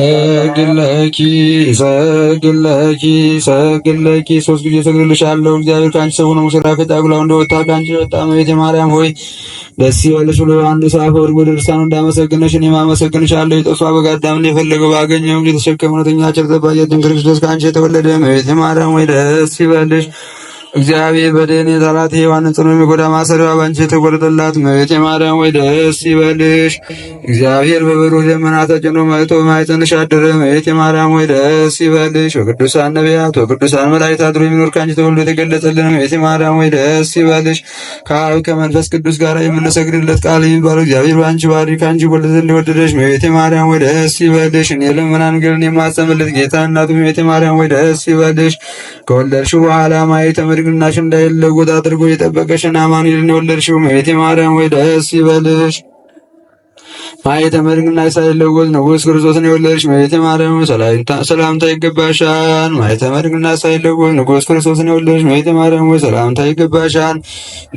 ሰግድለኪ ሰግድለኪ ሰግድለኪ ሶስት ጊዜ ሰግድልሻለሁ። እግዚአብሔር ከአንቺ ሰው ነው ሙሽራ ከጫጉላው እንደወጣ ከአንቺ የወጣ እመቤቴ ማርያም ሆይ ደስ ይበልሽ ብሎ ዮሐንስ አፈወርቅ በድርሳኑ እንዳመሰገነሽ እኔም አመሰግንሻለሁ። የጠፋ በግ አዳምን የፈለገው ባገኘው የተሸከመ እውነተኛ ቸር ጠባቂያችን ክርስቶስ ከአንቺ የተወለደ እመቤቴ ማርያም ሆይ ደስ ይበልሽ። እግዚአብሔር በደኔ ጠላት ሔዋንን ጽኑ የሚጎዳ ማሰሪያዋ ባንቺ የተቆረጠላት እመቤቴ ማርያም ወይ ደስ ይበልሽ። እግዚአብሔር በብሩህ ደመና ተጭኖ መጥቶ በማኅፀንሽ አደረ። እመቤቴ ማርያም ወይ ደስ ይበልሽ። በቅዱሳን ነቢያት በቅዱሳን መላእክት አድሮ የሚኖር ከአንቺ ተወልዶ የተገለጸልን እመቤቴ ማርያም ወይ ደስ ይበልሽ። ከአብ ከመንፈስ ቅዱስ ጋር የምንሰግድለት ቃል የሚባለው እግዚአብሔር በአንቺ ባህሪ ከአንቺ ወለደ እንደወደደሽ እመቤቴ ማርያም ወይ ደስ ይበልሽ። እኔ ልመናን ግልን የማጸምለት ጌታ እናቱ እመቤቴ ማርያም ወይ ደስ ይበልሽ። ከወለድሽው በኋላ ማየት ድንግልናሽ እንዳይለወጥ አድርጎ የጠበቀሽን አማኑኤልን የወለድሽው እመቤቴ ማርያም ወይ ደስ ይበልሽ። ማኅተመ ድንግልናሽ ሳይለወጥ ንጉሥ ክርስቶስን የወለድሽ እመቤቴ ማርያም ሰላምታ ይገባሻል። ማኅተመ ድንግልናሽ ሳይለወጥ ንጉሥ ክርስቶስን የወለድሽ እመቤቴ ማርያም ወይ ሰላምታ ይገባሻል።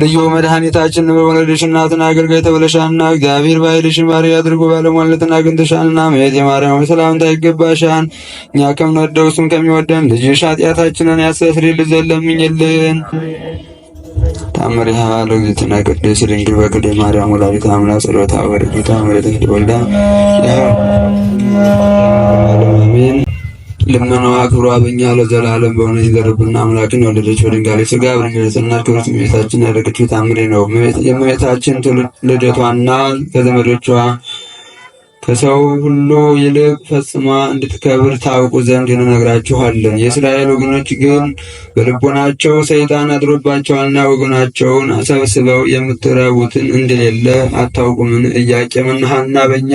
ልዩ መድኃኒታችን በመውለድሽ እናትን አገልጋይ ተብለሻልና እግዚአብሔር በኃይልሽ ባሪያ አድርጎ ባለሟልነትን አግኝተሻልና እመቤቴ ማርያም ወይ ሰላምታ ይገባሻል። እኛ ከምንወደው እሱም ከሚወደን ልጅሽ ኃጢአታችንን ያስተሰርይልን ዘንድ ለምኝልን። ተአምሪሃ ለእግዝእትነ ቅድስት ድንግል በክልኤ ማርያም ወላዲተ አምላክ ጸሎታ ወረዲታ ወረተ ወልዳ አሜን። ልመናዋ ክብሯ በእኛ ለዘላለም በእውነት ይደርብና። አምላክን የወለደች በድንጋሌ ሥጋ በድንግልና ክብርት እመቤታችን ያደረገችው ተአምር ነው። የእመቤታችን ልደቷና ከዘመዶቿ ከሰው ሁሉ ይልቅ ፈጽማ እንድትከብር ታውቁ ዘንድ እንነግራችኋለን። የእስራኤል ወገኖች ግን በልቦናቸው ሰይጣን አድሮባቸዋልና ወገናቸውን ሰብስበው የምትረቡትን እንደሌለ አታውቁምን? ኢያቄምና ሐና በእኛ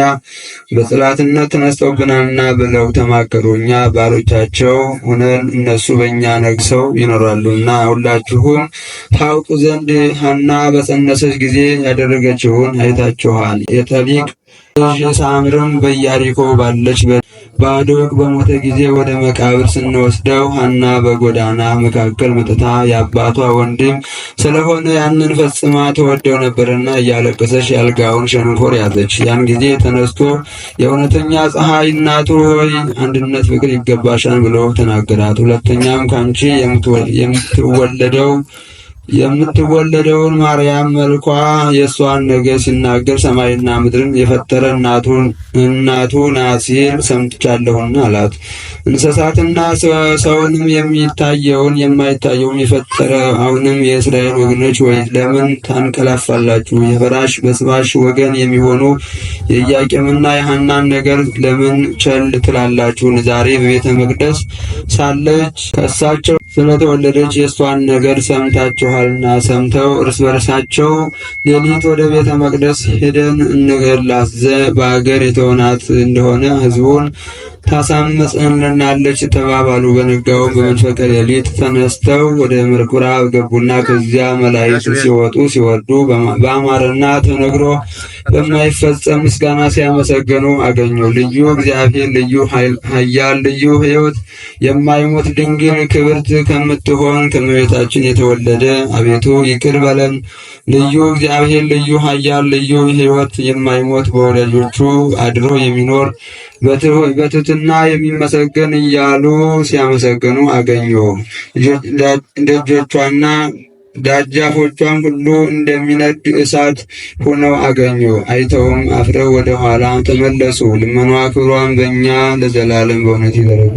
በጠላትነት ተነስተውብናልና ብለው ተማከሩ። እኛ ባሮቻቸው ሆነን እነሱ በእኛ ነግሰው ይኖራሉና። ሁላችሁም ታውቁ ዘንድ ሐና በጸነሰች ጊዜ ያደረገችውን አይታችኋል። የተሊቅ ልጅ ሳምርም በኢያሪኮ ባለች ባዶቅ በሞተ ጊዜ ወደ መቃብር ስንወስደው ሐና በጎዳና መካከል መጥታ የአባቷ ወንድም ስለሆነ ያንን ፈጽማ ተወደው ነበርና እያለቀሰች ያልጋውን ሸንኮር ያዘች። ያን ጊዜ ተነስቶ የእውነተኛ ፀሐይ እናቱ ሆይ አንድነት ፍቅር ይገባሻል ብሎ ተናገራት። ሁለተኛም ከአንቺ የምትወለደው የምትወለደውን ማርያም መልኳ የእሷን ነገር ሲናገር ሰማይና ምድርን የፈጠረ እናቱ ናት ሲል ሰምቻለሁና አላት። እንስሳትና ሰውንም የሚታየውን የማይታየውን የፈጠረ አሁንም የእስራኤል ወገኖች ወይ ለምን ታንቀላፋላችሁ? የፈራሽ በስባሽ ወገን የሚሆኑ የኢያቄምና የሐናን ነገር ለምን ቸል ትላላችሁ? ዛሬ በቤተ መቅደስ ሳለች ከእሳቸው ስለተወለደች የእሷን ነገር ሰምታችኋልና። ሰምተው እርስ በርሳቸው ሌሊት ወደ ቤተ መቅደስ ሄደን እንገድላት በአገር የተሆናት እንደሆነ ሕዝቡን ታሳምፀንልናለች ተባባሉ። በነጋውም በመንፈቀ ሌሊት ተነስተው ወደ ምኩራብ ገቡና ከዚያ መላእክት ሲወጡ ሲወርዱ በአማረና ተነግሮ በማይፈጸም ምስጋና ሲያመሰግኑ አገኙ። ልዩ እግዚአብሔር፣ ልዩ ኃያል፣ ልዩ ሕይወት የማይሞት ድንግል ክብርት ከምትሆን ከእመቤታችን የተወለደ አቤቱ ይቅር በለን። ልዩ እግዚአብሔር፣ ልዩ ኃያል፣ ልዩ ሕይወት የማይሞት በወዳጆቹ አድሮ የሚኖር በትሕትና የሚመሰገን እያሉ ሲያመሰግኑ አገኙ። ደጆቿና ደጃፎቿም ሁሉ እንደሚነድ እሳት ሆነው አገኙ። አይተውም አፍረው ወደ ኋላ ተመለሱ። ልመኗ ክብሯን በእኛ ለዘላለም በእውነት ይደረግ።